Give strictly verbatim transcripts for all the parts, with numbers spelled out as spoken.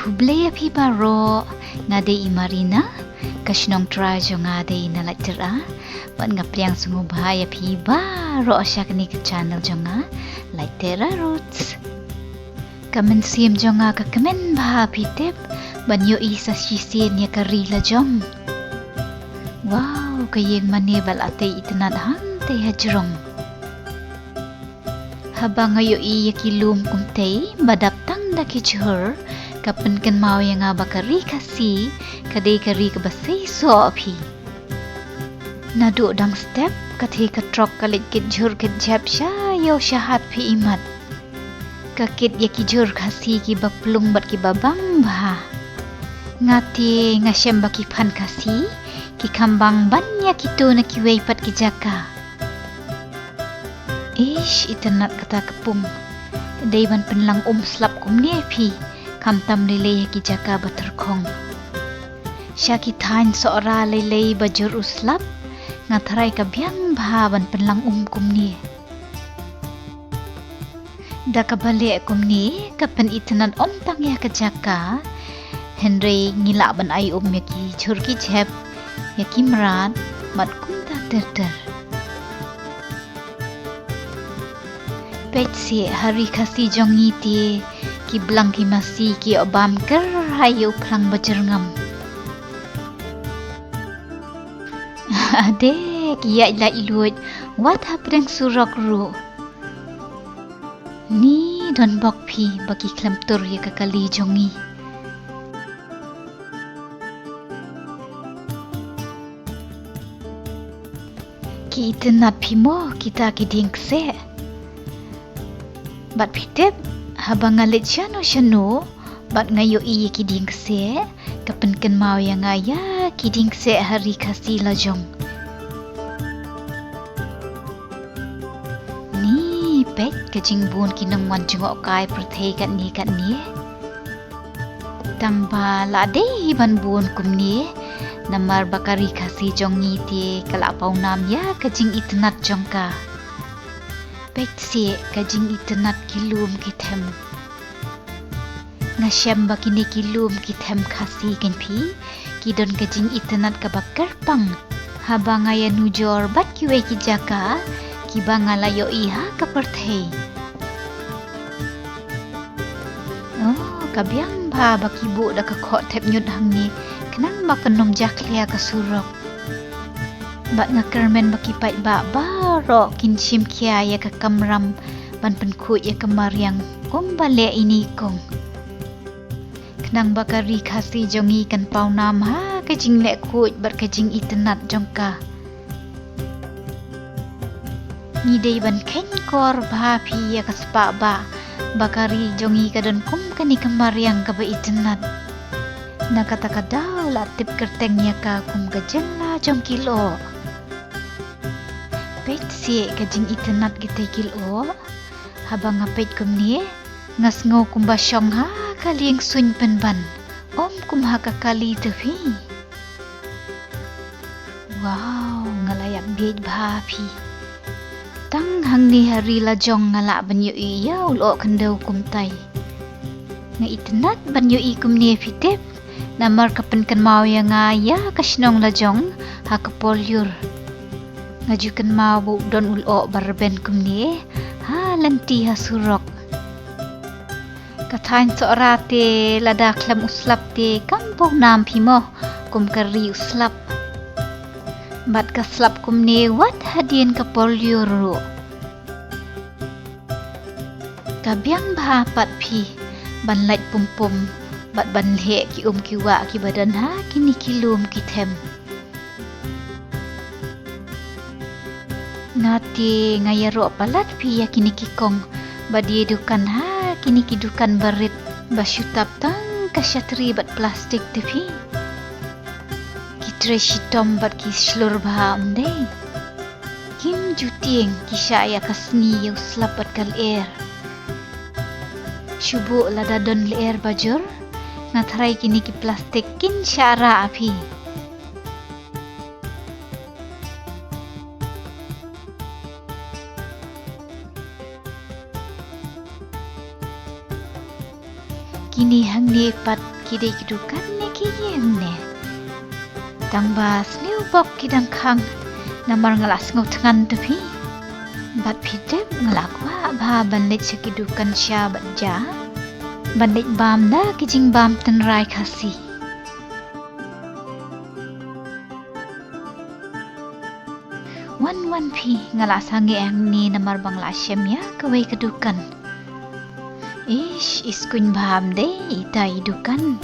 Khublei ïa phi baroh, nga dei i Marina, ka shnong trai jong nga dei na Laittera, bad nga pdiang sngewbha ïa phi baroh sha kane ka channel jong nga, Laittera Roots. Ka mynsiem jong nga ka kmen bha phi tip, ban ïohi sa shisien ïa ka ri la jong. Wow, ka ïing mane ba la tei itynnad hangtei hajrong. Haba nga ïohi ïa ki lum kumtei, ba dap tang da ki jhur, ka pynkynmaw ïa nga ba ka ri Khasi, ka dei ka ri kaba seisoh phi. Naduh dang step, ka thei ka trok ka leit kit jhur kit jhep sha ïew sha hat phi imat. Ka kit ïa ki jhur Khasi kiba plung bad kiba bang bha. Nga te nga shem ba ki phan Khasi, ki kham bang ban ïa kito na kiwei pat ki jaka. Ish, itynnad kata ka pung. Dei ban pynlang um slap kumne phi, khamtam lei lei ha ki jaka ba tyrkhong. Sha ki thaiñ Sohra lei lei ba jur u slap, nga tharai ka biang bha ban pynlang um kumne. Da kaba leh kumne, ka pynitynnad ym tang ïa ka jaka, hynrei ngi lah ban ai um ïa ki jhur ki jhep, ïa ki mrad, bad kumta ter ter. Peit seh, ha ri Khasi jong ngi te, ki blang ki masi ki ïoh bam kyrhai ïa u phlang ba jyrngam. Ade, ki ïaid laitluid, wat hapdeng surok ruh. Ni don bok phi ba ki khlem tur ïa ka kali jong ngi. Ki itynnad phi mo kita ki dieng kseh. Bad phi tip, haba nga leit shano shano, bad nga ïohi ïa ki dieng kseh, ka pynkynmaw ïa nga ïa ki dieng kseh ha ri Khasi la jong. Ni peit ka jingbun ki nongwan jngohkai pyrthei katne katne. Tang ba la dei hi ban bun kumne, namar ba ka ri Khasi jong ngi te ka la pawnam ïa ka jingitynnad jong ka. Peit seh ka jingitynnad ki lum ki them. Nga shem ba kine ki lum ki them Khasi kein phi, ki don ka jingitynnad kaba kyrpang. Haba nga ïanujor bad kiwei ki jaka, kiba nga la ïohi ha ka pyrthei. Oh, ka biang bha ba ki buh da ka khoh thep ñiut hangne, khnang ba kan ym jakhlia ka surok. Bad nga kyrmen ba ki paidbah baroh kin shim khia ïa ka kamram ban pynkhuid ïa ka mariang kumba leh ine i kong. Khnang ba ka ri Khasi jong ngi kan pawnam ha ka jingleh khuid bad ka jingitynnad jong ka. Ngi dei ban kheiñ kor bha phi ïa ka spah ba, ba ka ri jong ngi ka don kum kane ka mariang kaba itynnad. Na kata ka daw la tip kyrteng ïa ka kum ka jylla jong ki lyoh. Peit seh ka jingitynnad kitei ki lyoh. Haba nga peit kumne, nga sngew kumba shong ha ka lieng suiñ pynban, ym kum ha ka kali te phi. Wow, nga la ïap bieit bha phi. Tang hangne ha ri la jong nga lah ban ïohi ïa u lyoh khyndew kumtai. Nga itynnad ban ïohi kumne phi tip, namar ka pynkynmaw ïa nga ïa ka shnong la jong ha ka por lyiur. Nga ju kynmaw ba u don u lyoh ba rben kumne ha lynti ha surok. Ka thaiñ Sohra te lada khlem u slap te kam pawnam phi mo, kum ka ri u slap. Bad ka slap kumne wat hadien ka por lyiur ruh. Ka biang bha pat phi ban lait pum pum bad ban lheh ki um ki wah kiba don ha kine ki lum ki them. Nga te nga ïaroh palat phi ïa kine ki kong ba die dukan ha kine ki dukan barit ba shu tap tang ka shatri bad plastik te phi. Ki trei shitom bad ki shlur bha ym dei. Kim ju tieng ki shah ïa ka sngi ïa u slap bad ka lyer. Shu buh lada don lyer ba jur, nga tharai kine ki plastik kin shah rah phi. Kin Ni hangne pat ki dei ki dukan ne ki ïing ne? Tang ba sniew bok ki dang khang, namar nga la sngew thngan te phi. Bad phi tip nga la kwah bha ban leit sha ki dukan sha bad ja, ban leit bam da ki jingbam tynrai Khasi. Wan wan phi, nga la sangeh hangne namar ba nga la shem ïa kawei ka dukan. Ish, i skuiñ bha ym dei ita i dukan.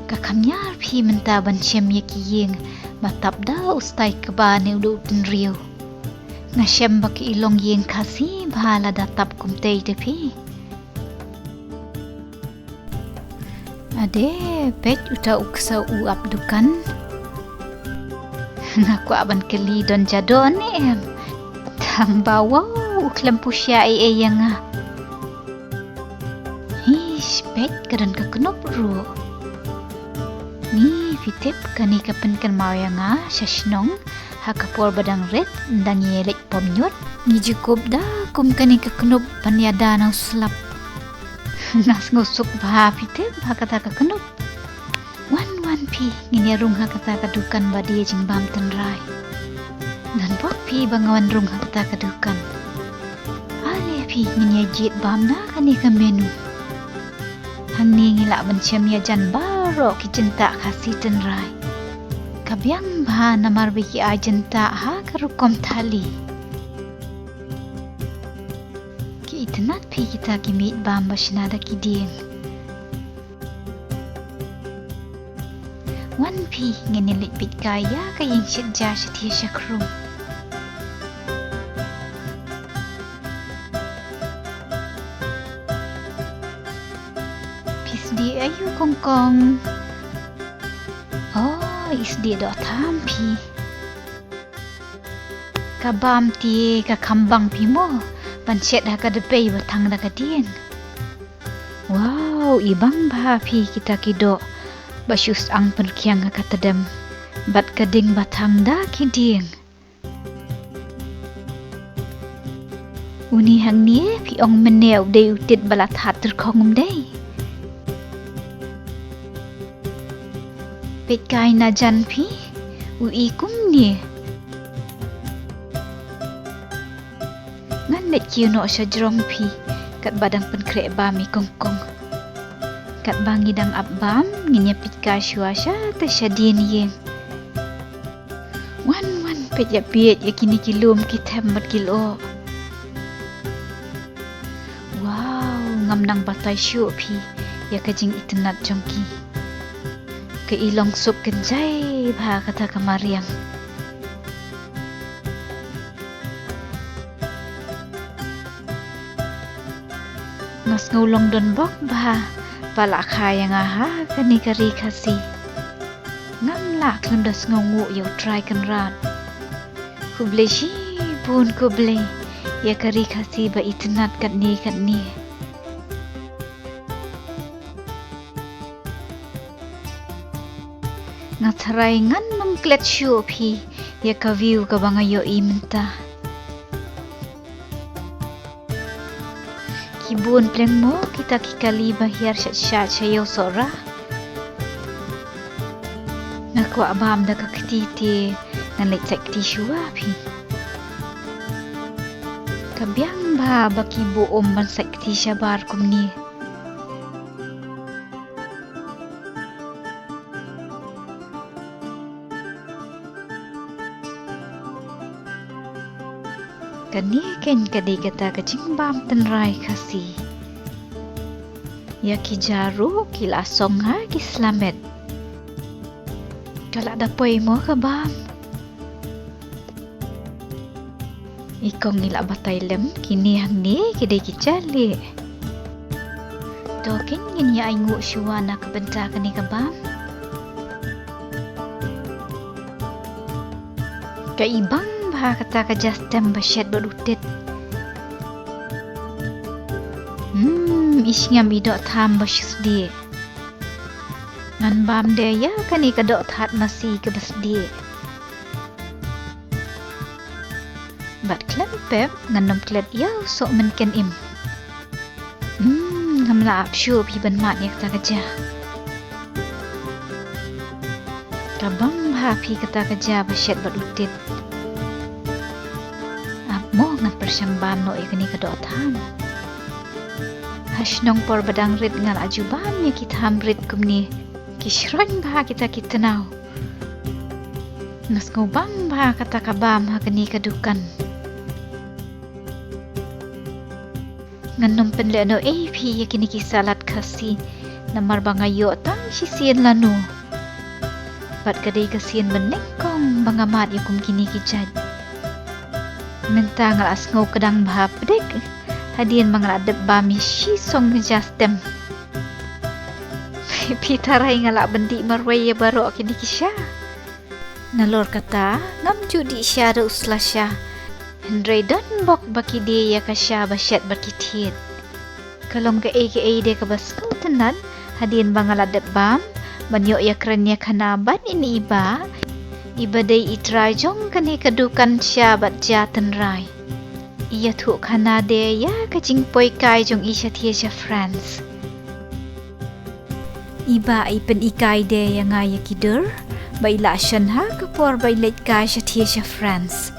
Ka kham ïar phi mynta ban shem ïa ki ïing ba tap da u stai kba ne u da u tynriew. Nga shem ba ki i long ïing Khasi bha lada tap kumtei te phi. Ade, peit uta u ksew u ap dukan. Nga kwah ban kylli don ja don ne em. Tang ba wow, u khlem pyrshah ei ei ïa nga. Hish, peit ka don ka knup ruh. Ni phi tip kane ka pynkynmaw ïa nga sha shnong ha ka por ba dang rit, dang ïaleit pom ñiut. Ngi ju kup da kum kane ka knup ban ïada na u slap. Nga sngewsuk bha phi tip ha kata ka knup. Wan wan phi, ngin ïa rung ha kata ka dukan ba die jingbam tynrai. Ngan bok phi ba nga wan rung ha kata ka dukan. Ale phi, ngin ïa jied bam na kane ka menu. Hangne ngi lah ban shem ïa jan baroh ki jyntah Khasi tynrai. Ka biang bha namar ba ki ai jyntah ha ka rukom thali. Ki itynnad phi kita ki miej bam ba shna da ki dieng. Wan phi, ngin ïa leit peit kai ïa ka ïing shet ja shet hi sha khrum. Phi sdie aïu kong kong? Oh, i sdie doh tham phi. Ka bam te ka kham bang phi mo, ban shet ha ka dpei ba thang da ka dieng. Wow, i bang bha phi kita ki doh ba shu sang pynrkhiang ha ka tdem bad ka ding ba thang da ki dieng. Une hangne phi ong mynne u dei u tit ba la thad tyrkhong, ym dei? Peit kai na jan phi, u i kumne. Ngan leit kiew noh sha jrong phi, katba dang pynkhreh bam i kong kong. Katba ngi dang ap bam, ngin ïa peit kai shuwa shatei shadien ïing. Wan wan, peit ïa peit ïa kine ki lum ki them bad ki lyoh. Wow, ngam nang batai shuh phi ïa ka jingitynnad jong ki. Ka i long suk kynjai bha kata ka mariang. Nga sngew long don bok bha ba la kha ïa nga ha kane ka ri Khasi. Ngam lah khlem da sngewnguh ïa U Trai Kynrad. Khublei shibun khublei ïa ka ri Khasi ba itynnad katne katne. Nga tharai ngan ym klet shuh phi ïa ka view kaba nga ïohi mynta. Ki bun pleng mo kita ki kali ba hiar shat shat sha ïew Sohra. Nga kwah bam da ka kti te ngan leit sait kti shuwa phi. Ka biang bha ba ki buh um ban sait kti shabar kumne. Kane keiñ ka dei kata ka jingbam tynrai Khasi. Ïa ki ja ruh ki la song ha ki slamet. Ka la da poi mo ka bam. I kong i la batai lem, kine hangne ki dei ki jali. To keiñ ngin ïa ainguh shuwa na ka bynta kane ka bam. Ka i bang bha kata ka ja stem ba shet bad u tit. Hmm, i sngem i doh tham ba shu sdie. Ngan bam de ïa kane ka doh thad masi kaba sdie. Bad khlem pep ngan ym klet ïa u soh mynken im. Hmm, ngam La ap shuh phi ban mad ïa kata ka ja. Ka bang bha phi kata ka ja ba shet bad u tit. Ap mo ngan pyrshang bam noh ïa kane ka doh tham. Ha shnong por ba dang rit nga la ju bam ïa ki tham rit kumne. Ki shroiñ bha kita ki tnaw. Nga sngew bam bha kata ka bam ha kane ka dukan. Ngan nym pynlehnohei phi ïa kine ki salad Khasi namar ba nga ïoh tang shisien lano. Bad ka dei ka sien banyngkong ba nga mad ïa kum kine ki jait. Mynta nga la sngew kdang bha pdeng hadien ba nga la dep bam ïa shi song ka ja stem. Phi tharai nga la pyndih marwei ïa baroh kine ki sha. Nalor kata ngam ju dih sha da u sla sha. Hynrei don bok ba ki die ïa ka sha ba shet bad ki thied. Ka long kaei kaei de kaba sngewtynnat hadien ba nga la dep bam ban ïoh ïakren ïa khana bad ine i bah, i ba dei i trai jong kane ka dukan sha bad ja tynrai. I ïathuh khana de ïa ka jingpoi kai jong i sha thie sha France. I bah i pyni kai de ïa nga ïa ki dur ba i la shon ha ka por ba i leit kai sha thie sha France.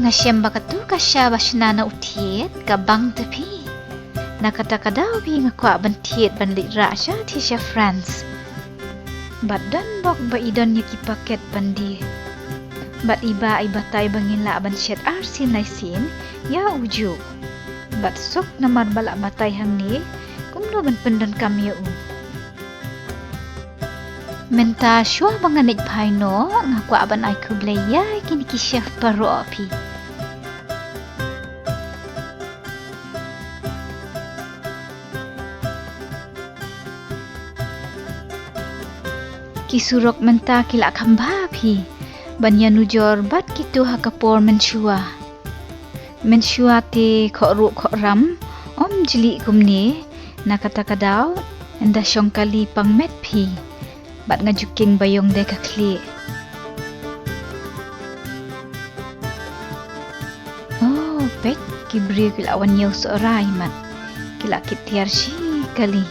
Nga shem ba katu ka sha ba shna na u thied ka bang te phi. Na kata ka daw phi nga kwah ban thied ban leit rah sha thie sha France. Bad don bok ba i don ïa ki paket ban die. Bad i bah i batai ba ngin lah ban shet arsien laisien ïa u juh. Bad suk namar ba la batai hangne kumno ban pyndonkam ïa u. Mynta shuwa ba ngan leit phai noh nga kwah ban ai khublei ïa kine ki chef baroh phi. Ki surok mynta ki la kham bha phi ban ïanujor bad kito ha ka por mynshuwa. Mynshuwa te khohruh khohram ym jli kumne, na kata ka daw ynda shong kali pang met phi. Bad nga ju king ba ïong de ka khlieh. Oh, peit ki briew ki la wan ïew sohrai mat. Ki la kit tiar shi kali.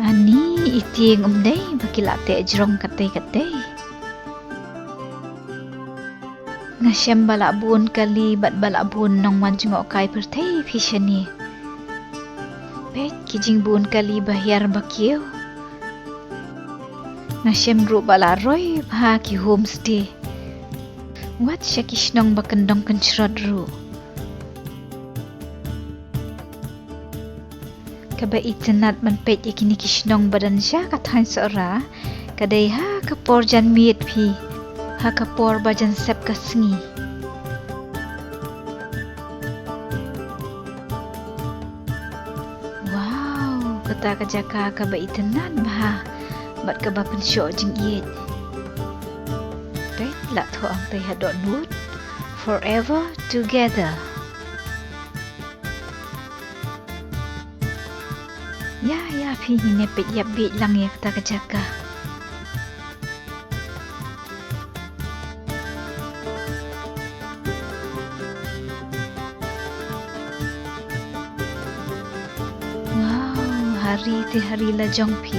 Ani i tieng um dei ba ki la teh jrong katei katei. Nga shem ba la bun kali bad ba la bun nongwan jngohkai pyrthei phi shane. Peit ki jingbun kali ba hiar ba kiew. Nga shem ruh ba la roi bha ki homestay. Wat sha ki shnong ba kyndong kynshrot ruh. Kaba itynnat ban peit ïa kine ki shnong ba don sha ka thaiñ Sohra, ka dei ha ka por janmiet phi, ha ka por ba jan sep ka sngi. Wow, kata ka jaka kaba itynnat bha bad kaba pynshoh jingïeit. Peit la thoh hangtei ha dohnud, forever together. Ïa, ïa, phi ngin ïa peit ïa bieit lang ïa kata ka jaka. Wow, ha ri te ha ri la jong phi.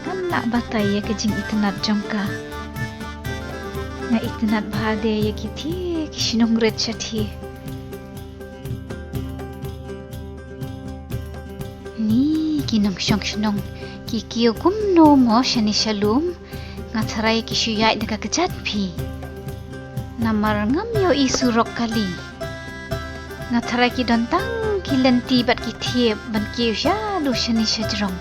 Ngam lah batai ïa ka jingitynnat jong ka. Nga itynnat bha de ïa ki thie ki shnong rit sha thie. Ni ki nongshong shnong ki kiew kumno mo shane sha lum. Nga tharai ki shu ïaid da ka kjat phi. Namar ngam ïohi surok kali. Nga tharai ki don tang ki lynti bad ki thiep ban kiew shaduh shane shajrong.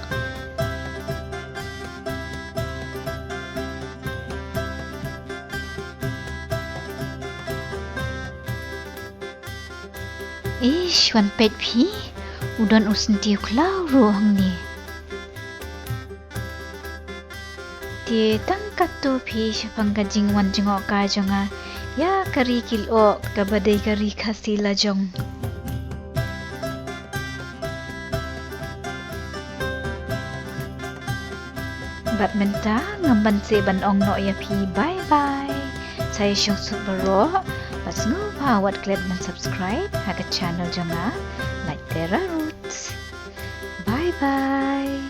Ish, wan peit phi, u don u syntiew khlaw ruh hangne. Te tang katto phi shaphang ka jingwan jngohkai jong nga ïa ka ri kilyoh kaba dei ka ri Khasi la jong. Bad mynta ngam ban seh ban ong noh ïa phi bye bye. Sa ïa shong suk baroh, Sngewbha wat klet ban subscribe ha ka channel jong nga, Lait Tera Roots. Bye bye.